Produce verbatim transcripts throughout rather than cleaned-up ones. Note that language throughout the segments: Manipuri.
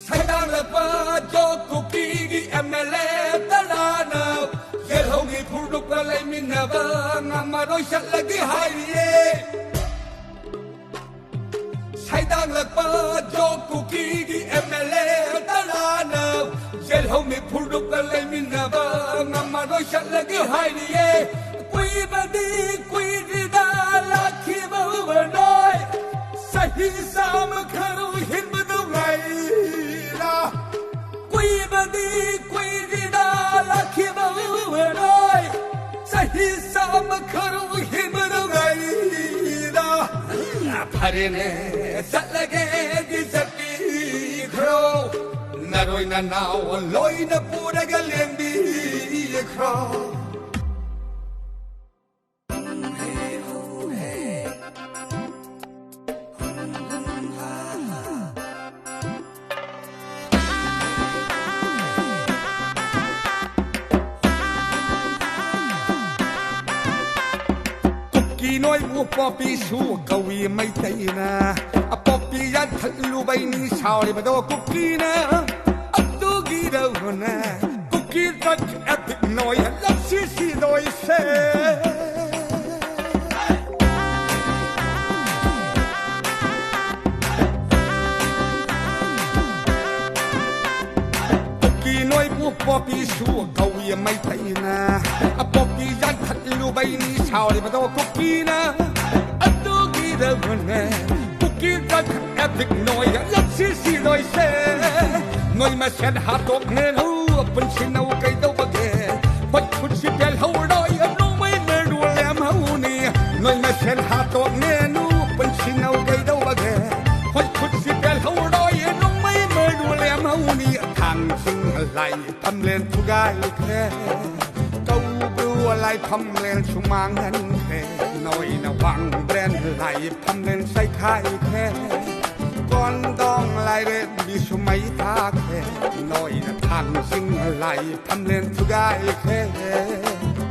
ꯁꯩꯗꯥꯡꯂꯛꯄ ꯖꯣ ꯀꯨꯀꯤꯒꯤ ꯑꯦꯝ ꯑꯦꯜ ꯑꯦ ꯇꯔꯥꯅ ꯌꯦꯜꯍꯧꯃꯤ ꯐꯨꯔꯨꯞꯀ ꯂꯩꯃꯤꯟꯅꯕ ꯉꯝꯃꯔꯣꯏ ꯆꯠꯂꯒꯦ ꯍꯥꯏꯔꯤꯌꯦ꯫ ꯁꯩꯗꯥꯡꯂꯛꯄ ꯖꯣ ꯀꯨꯀꯤꯒꯤ ꯑꯦꯝ ꯑꯦꯜ ꯑꯦ ꯇꯔꯥꯅ ꯌꯦꯜꯍꯧꯃꯤ ꯐꯨꯔꯨꯞꯀ ꯂꯩꯃꯤꯟꯅꯕ ꯉꯝꯃꯔꯣꯏ ꯆꯠꯂꯒꯦ ꯍꯥꯏꯔꯤꯌꯦ꯫ ꯀꯨꯏꯕꯗꯤ ꯀꯨꯏꯗ꯭ꯔꯤꯗ ꯂꯥꯛꯈꯤꯕ ꯎꯃꯔ ꯅꯣꯏ꯫ ꯆꯍꯤ ꯆꯥꯝꯃ ꯈꯔꯨ ꯍꯤꯟꯕꯗꯨ ꯉꯥꯏꯔꯤꯔꯥ? ꯀꯨꯏꯕꯗꯤ ꯀꯨꯏꯗ꯭ꯔꯤꯗ ꯂꯥꯛꯈꯤꯕ ꯎꯃꯔ ꯅꯣꯏ꯫ ꯆꯍꯤ ꯆꯥꯝꯃ ꯈꯔꯨ ꯍꯤꯟꯕꯗꯨ ꯉꯥꯏꯔꯤꯔꯥ? ꯐꯔꯦꯅꯦ, ꯆꯠꯂꯒꯦꯗꯤ ꯆꯠꯄꯤꯈ꯭ꯔꯣ꯫ ꯅꯔꯣꯏ ꯅꯅꯥꯎ ꯂꯣꯏꯅ ꯄꯨꯔꯒ ꯂꯦꯡꯕꯤꯈ꯭ꯔꯣ꯫ ꯀꯨꯀꯤ ꯅꯣꯏꯕꯨ ꯄꯣꯄꯤꯁꯨ ꯀꯧꯏ ꯃꯩꯇꯩꯅ꯫ ꯑꯄꯣꯄꯤ ꯌꯥꯟꯊꯠꯂꯨꯕꯩꯅꯤ ꯁꯥꯎꯔꯤꯕꯗꯣ ꯀꯨꯀꯤꯅ꯫ ꯑꯗꯨꯒꯤꯗꯧꯅ ꯀꯨꯀꯤ ꯗ꯭ꯔꯒ ꯑꯦꯗꯤꯛ ꯅꯣꯏ ꯂꯞꯁꯤ ꯁꯤꯗꯣꯏꯁꯦ꯫ ꯀꯨꯀꯤ ꯅꯣꯏꯕꯨ ꯄꯣꯄꯤꯁꯨ ꯀꯧꯏ ꯃꯩꯇꯩꯅ꯫ ꯑꯄꯣꯄꯤ ꯌꯥꯟꯊꯠꯂꯨꯕꯩꯅꯤ ꯁꯥꯎꯔꯤꯕꯗꯣ ꯀꯨꯀꯤꯅ꯫ ꯑꯗꯨꯒꯤꯗꯧꯅ ꯀꯨꯀꯤ ꯗ꯭ꯔꯒ ꯑꯦꯗꯤꯛ ꯅꯣꯏ ꯂꯞꯁꯤ ꯁꯤꯗꯣꯏꯁꯦ꯫ ꯅꯣꯏ ꯃꯁꯦꯟ ꯍꯥꯠꯇꯣꯛꯅꯦꯅꯨ ꯄꯨꯟꯁꯤꯅꯧ ꯀꯩꯗꯧꯕꯒꯦ? ꯍꯣꯏ ꯈꯨꯠꯁꯤ ꯄꯦꯜꯍꯧꯔꯣꯏ ꯅꯣꯡꯃꯩ ꯃꯔꯨ ꯂꯦꯝꯍꯧꯅꯤ꯫ ꯅꯣꯏ ꯃꯁꯦꯟ ꯍꯥꯠꯇꯣꯛꯅꯦꯅꯨ ꯄꯨꯟꯁꯤꯅꯧ ꯀꯩꯗꯧꯕꯒꯦ? ꯍꯣꯏ ꯈꯨꯠꯁꯤ ꯄꯦꯜꯍꯧꯔꯣꯏ ꯅꯣꯡꯃꯩ ꯃꯔꯨ ꯂꯦꯝꯍꯧꯅꯤ꯫ ꯊꯥꯡꯁꯤꯡ ꯂꯥꯏ ꯐꯝꯂꯦꯟ ꯊꯨꯒꯥꯏꯈ꯭ꯔꯦ꯫ ꯀꯧꯕ꯭ꯔꯨ ꯂꯥꯏꯐꯝꯂꯦꯟꯁꯨ ꯃꯥꯡꯍꯟꯈ꯭ꯔꯦ꯫ ꯅꯣꯏꯅ ꯋꯥꯡꯕ꯭ꯔꯦꯟ ꯂꯥꯏꯐꯝꯂꯦꯟ ꯆꯩꯈꯥꯏꯈ꯭ꯔꯦ꯫ ꯀꯣꯟꯗꯣꯡ ꯂꯥꯏꯔꯦꯝꯕꯤꯁꯨ ꯃꯩ ꯊꯥꯈ꯭ꯔꯦ꯫ ꯅꯣꯏꯅ ꯊꯥꯡꯁꯤꯡ ꯂꯥꯏꯐꯝꯂꯦꯟ ꯊꯨꯒꯥꯏꯈ꯭ꯔꯦ꯫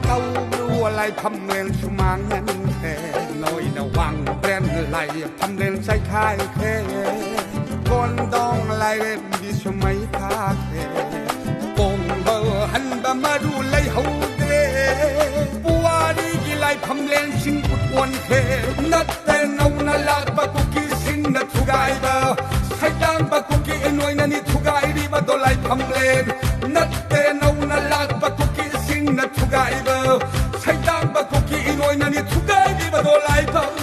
ꯀꯧꯕ꯭ꯔꯨ ꯂꯥꯏꯐꯝꯂꯦꯟꯁꯨ ꯃꯥꯡꯍꯟꯈ꯭ꯔꯦ꯫ ꯅꯣꯏꯅ ꯋꯥꯡ ꯄ꯭ꯔꯦꯝ ꯂꯥꯏ ꯐꯝꯂꯦꯟ ꯆꯥꯏꯈꯥꯏꯈ꯭ꯔꯦ, ꯀꯣꯟꯗꯣꯡ ꯂꯥꯏꯔꯦꯝꯕꯤꯁꯨ ꯃꯩ ꯊꯥꯈ꯭ꯔꯦ꯫ ꯀꯣꯡꯕ ꯍꯟꯕ ꯃꯔꯨ ꯂꯩꯍꯧꯗ꯭ꯔꯦ, ꯄꯨꯋꯥꯔꯤꯒꯤ ꯂꯥꯏꯐꯝꯂꯦꯟꯁꯤꯡ ꯎꯠ ꯑꯣꯟꯈ꯭ꯔꯦ꯫ ꯅꯠꯇꯦ ꯅꯧꯅ ꯂꯥꯛꯄ ꯀꯨꯀꯤꯁꯤꯡꯅ ꯊꯨꯒꯥꯏꯕ, ꯁꯩꯗꯥꯡꯕ ꯀꯨꯀꯤ ꯏꯅꯣꯏꯅꯅꯤ ꯊꯨꯒꯥꯏꯔꯤꯕꯗꯣ ꯂꯥꯏꯐꯝꯂꯦꯟ꯫ ꯅꯠꯇꯦ ꯅꯧꯅ ꯂꯥꯛꯄ ꯀꯨꯀꯤꯁꯤꯡꯅ ꯊꯨꯒꯥꯏꯕ, ꯁꯩꯗꯥꯡꯕ ꯀꯨꯀꯤ ꯏꯅꯣꯏꯅꯅꯤ ꯊꯨꯒꯥꯏꯔꯤꯕꯗꯣ ꯂꯥꯏꯐꯝꯂꯦꯟ꯫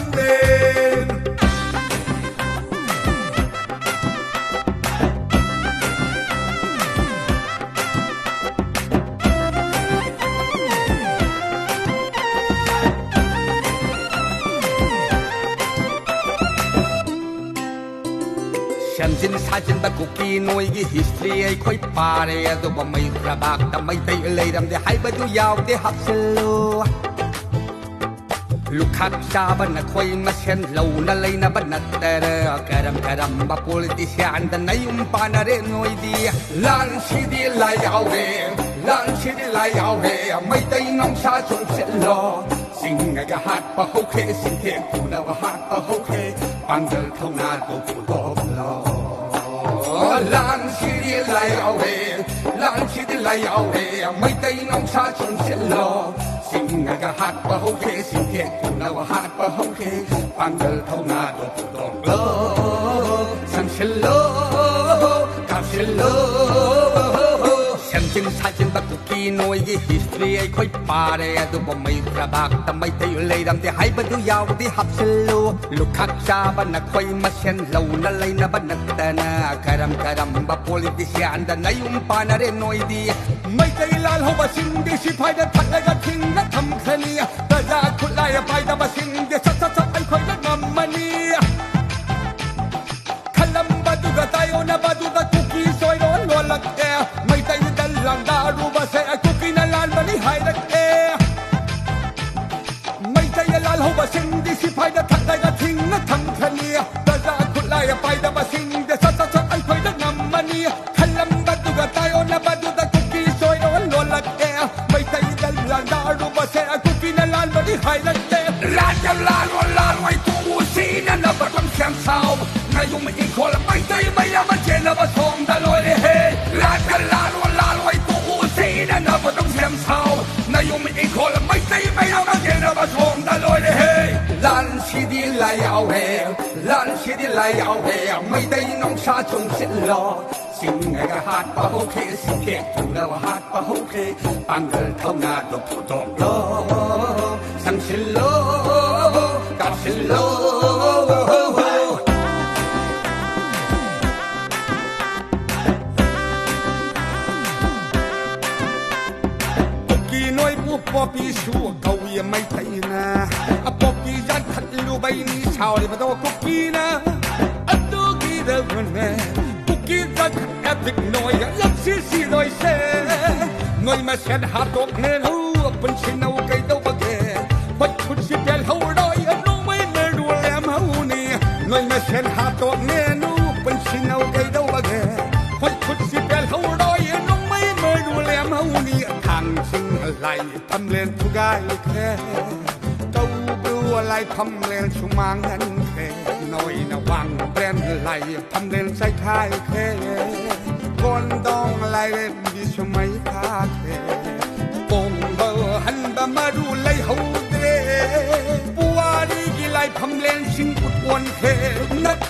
ꯁꯦꯝꯖꯤꯟ ꯁꯥꯖꯤꯟꯕ ꯀꯨꯀꯤ ꯅꯣꯏꯒꯤ ꯍꯤꯁꯇ꯭ꯔꯤ ꯑꯩꯈꯣꯏ ꯄꯥꯔꯦ, ꯑꯗꯨꯕꯨ ꯃꯩ ꯄ꯭ꯔꯚꯥꯛꯇ ꯃꯩꯇꯩ ꯂꯩꯔꯝꯗꯦ ꯍꯥꯏꯕꯗꯨ ꯌꯥꯎꯗꯦ ꯍꯥꯞꯆꯤꯜꯂꯨ꯫ ꯂꯨꯈꯥꯛ ꯆꯥꯕ ꯅꯈꯣꯏ ꯃꯁꯦꯟ ꯂꯧꯅ ꯂꯩꯅꯕ ꯅꯠꯇꯔ, ꯀꯔꯝ ꯀꯔꯝꯕ ꯄꯣꯂꯤꯇꯤꯁꯤꯌꯥꯟꯗ ꯅꯌꯨꯝ ꯄꯥꯟꯅꯔꯦ ꯅꯣꯏꯗꯤ? ꯂꯥꯟꯁꯤꯗꯤ ꯂꯥꯏ ꯌꯥꯎꯔꯦ, ꯂꯥꯟꯁꯤꯗꯤ ꯂꯥꯏ ꯌꯥꯎꯔꯦ, ꯃꯩꯇꯩ ꯅꯣꯡꯁꯥ ꯆꯣꯡꯁꯤꯜꯂꯣ꯫ ꯆꯤꯡꯉꯒ ꯍꯥꯠꯄ ꯍꯧꯈ꯭ꯔꯦ, ꯆꯤꯡꯊꯦꯛ ꯄꯨꯅꯕ ꯍꯥꯠꯄ ꯍꯧꯈ꯭ꯔꯦ, ꯄꯥꯡꯒꯜ ꯊꯧꯅꯥꯗꯣ ꯄꯨꯊꯣꯛꯂꯣ꯫ ꯂꯥꯟꯁꯤꯗꯤ ꯂꯥꯏ ꯌꯥꯎꯔꯦ, ꯂꯥꯟꯁꯤꯗꯤ ꯂꯥꯏ ꯌꯥꯎꯔꯦ, ꯃꯩꯇꯩ ꯅꯣꯡꯁꯥ ꯆꯣꯡꯁꯤꯜꯂꯣ꯫ ꯆꯤꯡꯉꯒ ꯍꯥꯠꯄ ꯍꯧꯈ꯭ꯔꯦ, ꯆꯤꯡꯊꯦꯛ ꯄꯨꯅꯕ ꯍꯥꯠꯄ ꯍꯧꯈ꯭ꯔꯦ, ꯄꯥꯡꯒꯜ ꯊꯧꯅꯥꯗꯣ ꯄꯨꯊꯣꯛꯂꯣ꯫ ꯆꯪꯁꯤꯜꯂꯣ, ꯀꯥꯞꯁꯤꯜꯂꯣ꯫ ꯁꯦꯝꯖꯤꯟ ꯁꯥꯖꯤꯟꯕ ꯀꯨꯀꯤ ꯅꯣꯏꯒꯤ ꯍꯤꯁꯇ꯭ꯔꯤ ꯑꯩꯈꯣꯏ ꯄꯥꯔꯦ, ꯑꯗꯨꯕꯨ ꯃꯩ ꯄ꯭ꯔꯚꯥꯛꯇ ꯃꯩꯇꯩ ꯂꯩꯔꯝꯗꯦ ꯍꯥꯏꯕꯗꯨ ꯌꯥꯎꯗꯤ ꯍꯥꯞꯆꯤꯜꯂꯨ꯫ ꯂꯨꯈꯥꯛ ꯆꯥꯕ ꯅꯈꯣꯏ ꯃꯁꯦꯟ ꯂꯧꯅ ꯂꯩꯅꯕ ꯅꯠꯇꯅ, ꯀꯔꯝ ꯀꯔꯝꯕ ꯄꯣꯂꯤꯇꯤꯁꯤꯌꯥꯟꯗ ꯅꯌꯨꯝ ꯄꯥꯟꯅꯔꯦ ꯅꯣꯏꯗꯤ? ꯃꯩꯇꯩ ꯂꯥꯜꯍꯧꯕꯁꯤꯡꯗꯤ ꯁꯤꯐꯥꯏꯗ ꯊꯠꯂꯒ ꯊꯤꯡꯅ ꯊꯝꯈ꯭ꯔꯅꯤ꯫ ꯄ꯭ꯔꯖꯥ ꯈꯨꯠꯂꯥꯏ ꯄꯥꯏꯗꯕꯁꯤꯡꯗꯤ ꯁꯠ ꯁꯠ ꯁꯠ ꯑꯩꯈꯣꯏꯅ ꯉꯝꯃꯅꯤ꯫ ꯈꯜꯂꯝꯕꯗꯨꯒ ꯇꯥꯏꯌꯣꯟꯅꯕꯗꯨꯗ ꯀꯨꯀꯤ ꯁꯣꯏꯔꯣꯟ ꯂꯣꯜꯂꯛꯑꯦ꯫ ꯃꯩꯇꯩꯗ ꯂꯥꯟꯗꯥꯔꯨꯕꯁꯦ ꯀꯨꯀꯤꯅ ꯂꯥꯟꯕꯅꯤ ꯍꯥꯏꯔꯛꯑꯦ꯫ ꯃꯩꯇꯩ ꯂꯥꯜꯍꯧꯕꯁꯤꯡꯗꯤ ꯁꯤꯐꯥꯏꯗ ꯊꯠꯂꯒ ꯊꯤꯡꯅ ꯊꯝꯈ꯭ꯔꯅꯤ꯫ ꯄ꯭ꯔꯖꯥ ꯈꯨꯠꯂꯥꯏ ꯄꯥꯏꯗꯕꯁꯤꯡꯗꯤ ꯁꯠ ꯁꯠ ꯁꯠ ꯑꯩꯈꯣꯏꯅ ꯉꯝꯃꯅꯤ꯫ ꯈꯜꯂꯝꯕꯗꯨꯒ ꯇꯥꯏꯌꯣꯟꯅꯕꯗꯨꯗ ꯀꯨꯀꯤ ꯁꯣꯏꯔꯣꯟ ꯂꯣꯜꯂꯛꯑꯦ꯫ ꯃꯩꯇꯩꯗ ꯂꯥꯟꯗꯥꯔꯨꯕꯁꯦ ꯀꯨꯀꯤꯅ ꯂꯥꯟꯕꯅꯤ ꯍꯥꯏꯔꯛꯑꯦ꯫ ꯂꯥꯟ ꯌꯥꯝ ꯂꯥꯜꯂꯣ꯫ ꯁꯦꯝ ꯁꯥꯎ꯫ ꯅꯌꯨꯝ ꯏꯪꯈꯣꯜ ꯃꯩꯇꯩ ꯃꯌꯥꯝ ꯆꯦꯟꯅꯕ ꯁꯣꯝꯗ ꯂꯣꯏꯔꯦꯍꯦ꯫ ꯂꯥꯟꯒ ꯂꯥꯜꯂꯣ ꯂꯥꯜꯂꯣꯏ ꯇꯣꯛꯎ ꯁꯤꯅꯅꯕ ꯑꯗꯨꯝ ꯁꯦꯝ ꯁꯥꯎ꯫ ꯅꯌꯨꯝ ꯏꯪꯈꯣꯜ ꯃꯩꯇꯩ ꯃꯌꯥꯝ ꯆꯦꯟꯅꯕ ꯁꯣꯝꯗ ꯂꯣꯏꯔꯦꯍꯦ꯫ ꯂꯥꯟꯁꯤꯗꯤ ꯂꯥꯏ ꯌꯥꯎꯍꯦ꯫ ꯂꯥꯟꯁꯤꯗꯤ ꯂꯥꯏ ꯌꯥꯎꯍꯦ꯫ ꯃꯩꯇꯩ ꯅꯨꯡꯁꯥ ꯆꯨꯡꯁꯤꯜꯂꯣ꯫ ꯆꯤꯡꯉꯒ ꯍꯥꯠꯄ ꯍꯧꯈ꯭ꯔꯦ꯫ ꯁꯤꯇꯦꯛ ꯊꯨꯅꯕ ꯍꯥꯠꯄ ꯍꯧꯈ꯭ꯔꯦ꯫ ꯄꯥꯡꯒꯜ ꯊꯧꯅꯥꯗꯣ ꯐꯨꯗꯣꯛꯂꯣ꯫ ꯆꯪꯁꯤꯜꯂꯣ꯫ ꯀꯥꯞꯁꯤꯜꯂꯣ꯫ ꯀꯨꯀꯤ ꯅꯣꯏꯕꯨ ꯄꯣꯄꯤꯁꯨ ꯀꯧꯏ ꯃꯩꯇꯩꯅ꯫ ꯄꯣꯄꯤ ꯌꯥꯟꯊꯠꯂꯨꯕꯩꯅꯤ ꯁꯥꯎꯔꯤꯕꯗꯣ ꯀꯨꯀꯤꯅ꯫ ꯑꯗꯨꯒꯤꯗꯕꯅꯦ ꯀꯨꯀꯤ ꯖꯥꯠ ꯑꯦꯄꯤꯛ ꯅꯣꯏ ꯂꯞꯁꯤ ꯁꯤꯗꯣꯏꯁꯦ꯫ ꯅꯣꯏ ꯃꯁꯦꯟ ꯍꯥꯠꯇꯣꯛꯅꯔꯨ ꯄꯨꯟꯁꯤꯅꯧ ꯀꯩꯗꯧꯕꯒꯦ? ꯍꯣꯏ ꯈꯨꯠꯁꯤ ꯄꯦꯜꯍꯧꯔꯣꯏ ꯅꯣꯡꯃꯩ ꯃꯔꯨ ꯂꯦꯝꯍꯧꯅꯤ꯫ ꯅꯣꯏ ꯃꯁꯦꯟ ꯍꯥꯠꯇꯣꯛꯅꯦꯅꯨ ꯄꯨꯟꯁꯤꯅꯧ ꯀꯩꯗꯧꯕꯒꯦ? ꯍꯣꯏ ꯈꯨꯠꯁꯤ ꯄꯦꯜꯍꯧꯔꯣꯏ ꯅꯣꯡꯃꯩ ꯃꯔꯨ ꯂꯦꯝꯍꯧꯅꯤ꯫ ꯊꯥꯡꯁꯤꯡ ꯂꯥꯏ ꯐꯝꯂꯦꯟ ꯊꯨꯒꯥꯏꯈ꯭ꯔꯦ꯫ ꯀꯧꯕ꯭ꯔꯨ ꯂꯥꯏ ꯐꯝꯂꯦꯟꯁꯨ ꯃꯥꯡꯍꯟꯈ꯭ꯔꯦ꯫ ꯅꯣꯏꯅ ꯋꯥꯡꯕ꯭ꯔꯦꯟ ꯂꯥꯏ ꯐꯝꯂꯦꯟ ꯆꯥꯏꯈꯥꯏꯈ꯭ꯔꯦ꯫ ꯀꯣꯟꯗꯣꯡ ꯂꯥꯏꯔꯦꯝꯕꯤꯁꯨ ꯃꯩ ꯊꯥꯈ꯭ꯔꯦ꯫ ꯀꯣꯡꯕ ꯍꯟꯕ ꯃꯔꯨ ꯂꯩꯍꯧꯗ꯭ꯔꯦ꯫ ꯄꯨꯋꯥꯔꯤꯒꯤ ꯂꯥꯏ ꯐꯝꯂꯦꯟꯁꯤꯡ ꯎꯠꯄꯣꯟꯈ꯭ꯔꯦ꯫ ꯅꯠ